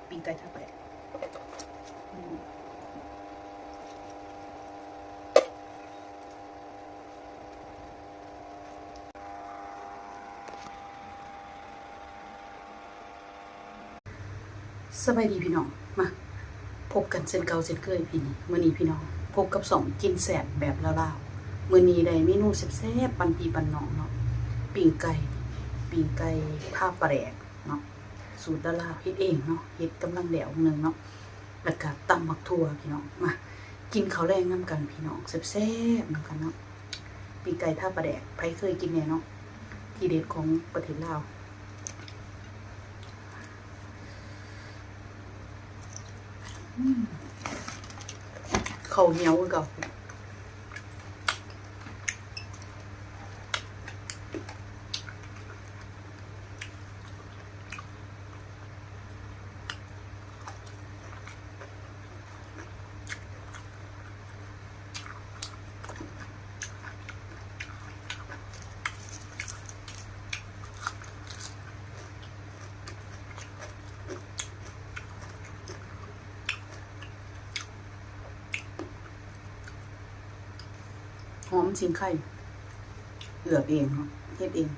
ປີ້ງໄກ່ທາແປງ. ສະບາຍດີພີ່ນ້ອງ ມາພົບກັນເຊັ່ນເກົ່າເຊັ່ນເຄີຍ ພີ່ນ້ອງ. ມື້ນີ້ພີ່ນ້ອງພົບກັບຊ່ອງກິນແຊບແບບລາວໆ. ມື້ນີ້ໄດ້ເມນູແຊບໆ ປັນພີ່ປັນນ້ອງເນາະ, ປີ້ງໄກ່ ປີ້ງໄກ່ທາປາແດກເນາະ ສູດລາວໆ ເຮັດເອງເນາະ, ເຮັດກຳລັງແລ້ວໜຶ່ງເນາະ. ແລ້ວກະຕຳບັກຖົ່ວພີ່ນ້ອງ. ມາກິນເຂົ້າແລງນຳກັນພີ່ນ້ອງ ແຊບໆ ນຳກັນເນາະ. ປີ້ງໄກ່ທາປາແດກ ໃຜເຄີຍກິນແດ່ເນາະ ທີເດັດຂອງປະເທດລາວ. ອືມ ເຂົ້າໜຽວຄືເກົ່າ. ຫອມຊິງໄຄ ເລືອກເອງເນາະ ເຮັດເອງ.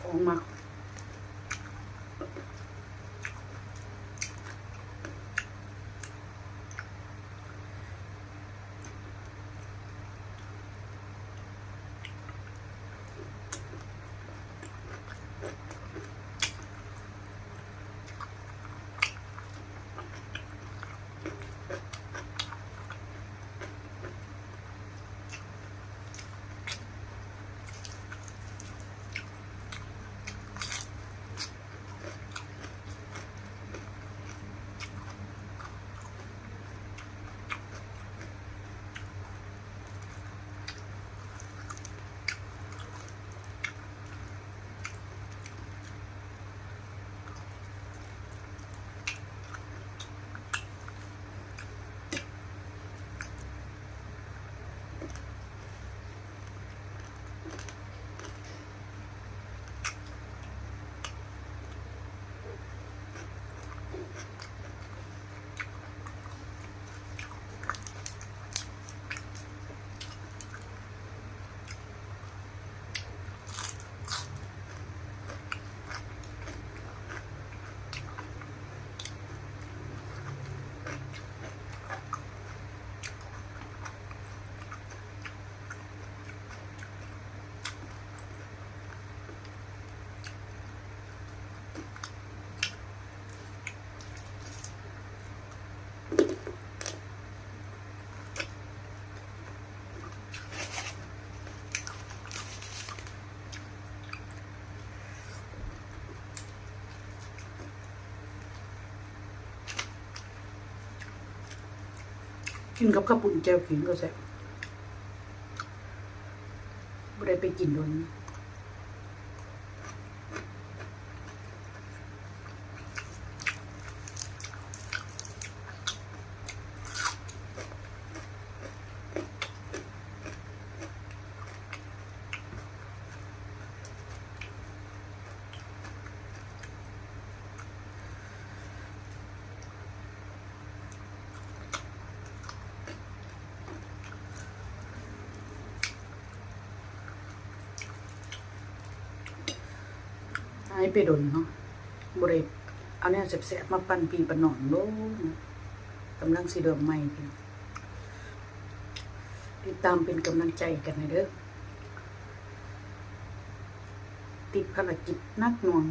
ຂອງມັກ. ກິນກັບເຂົ້າປຸ້ນແຈ່ວກິນກໍແຊບ ບໍ່ໄດ້ໄປກິນດົນ. ຫາຍໄປດົນເນາະ ບໍ່ໄດ້ເອົາແນວແຊບໆມາປັນພີ່ປັນນ້ອງໂລດ. ກຳລັງຊິເລີ່ມໃໝ່ ຕິດຕາມເປັນກຳລັງໃຈກັນແດ່ເດີ. ຕິດພາລະກິດໜັກໜ່ວງ.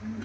ອືມ.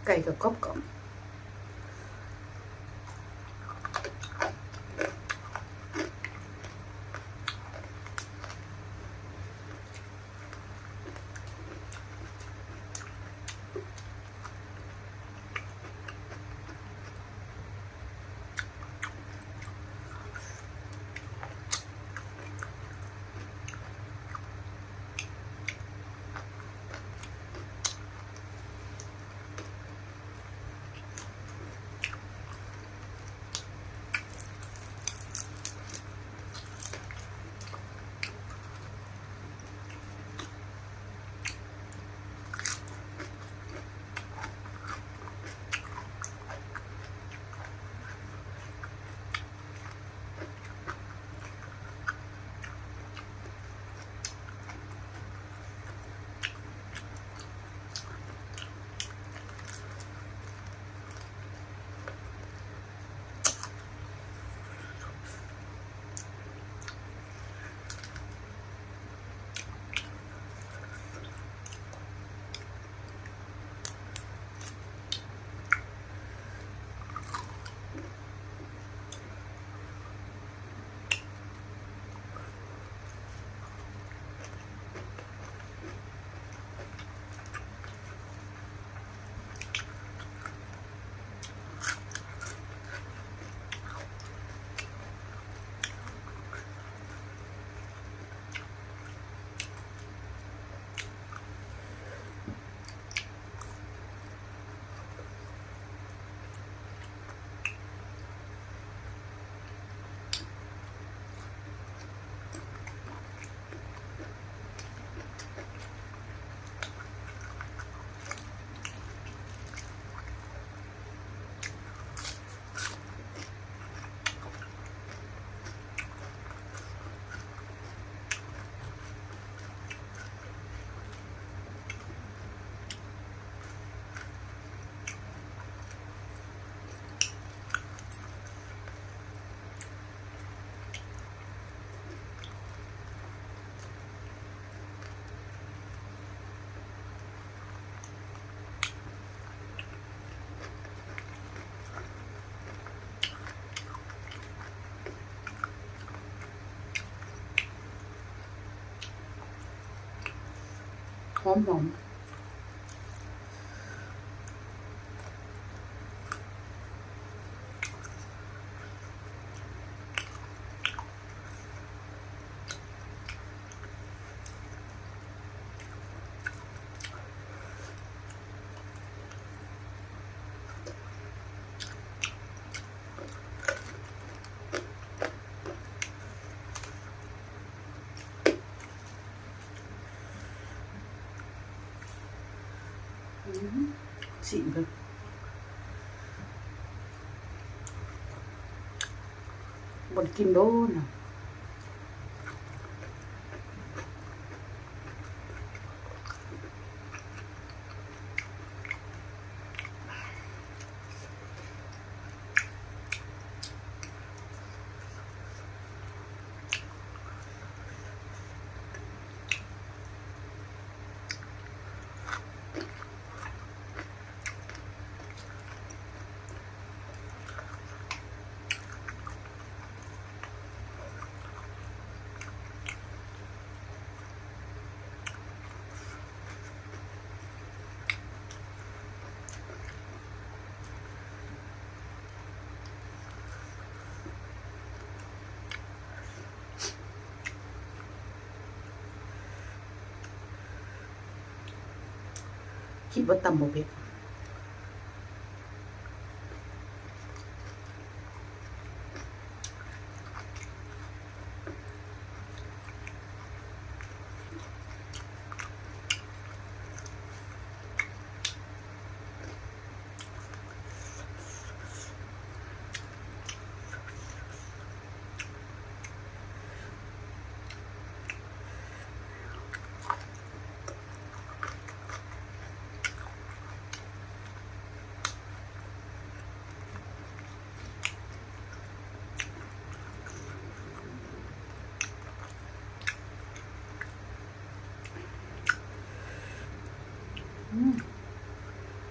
ໄກ່ກໍກອບໆ. ຫອມໆ. ອືມ ຊີມເບິ່ງ ບໍ່ໄດ້ກິນໂດນ. ຄິດວ່າຕຳບໍ່ເຜັດ.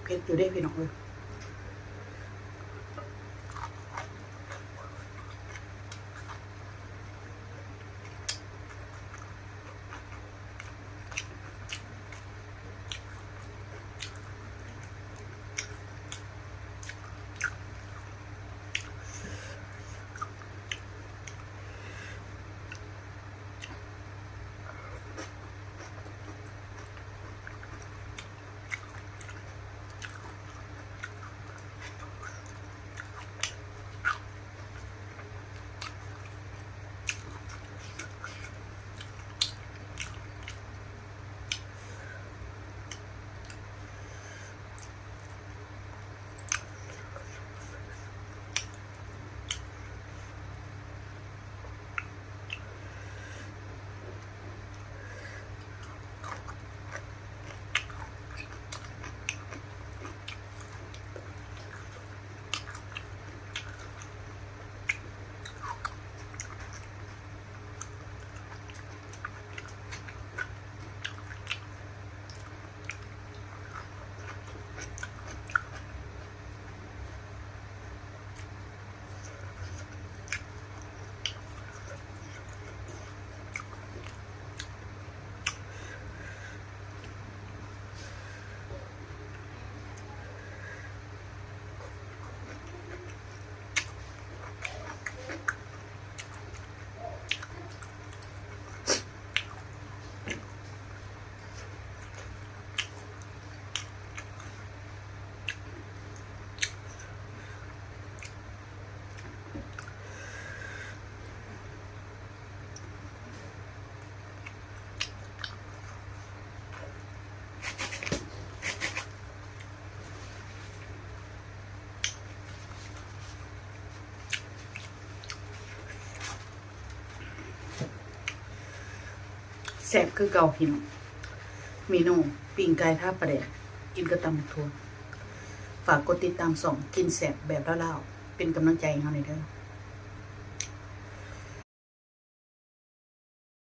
ເຜັດຢູ່ເດ້ພີ່ນ້ອງເອີຍ. ແຊບຄືເກົ່າພີ່ນ້ອງ ເມນູປີ້ງໄກ່ທາປາແດກ ກິນກັບຕຳບັກຖົ່ວ. ຝາກກົດຕິດຕາມຊ່ອງກິນແຊບແບບລາວໆ ເປັນກຳລັງໃຈໃຫ້ເຮົາແດ່ເດີ້.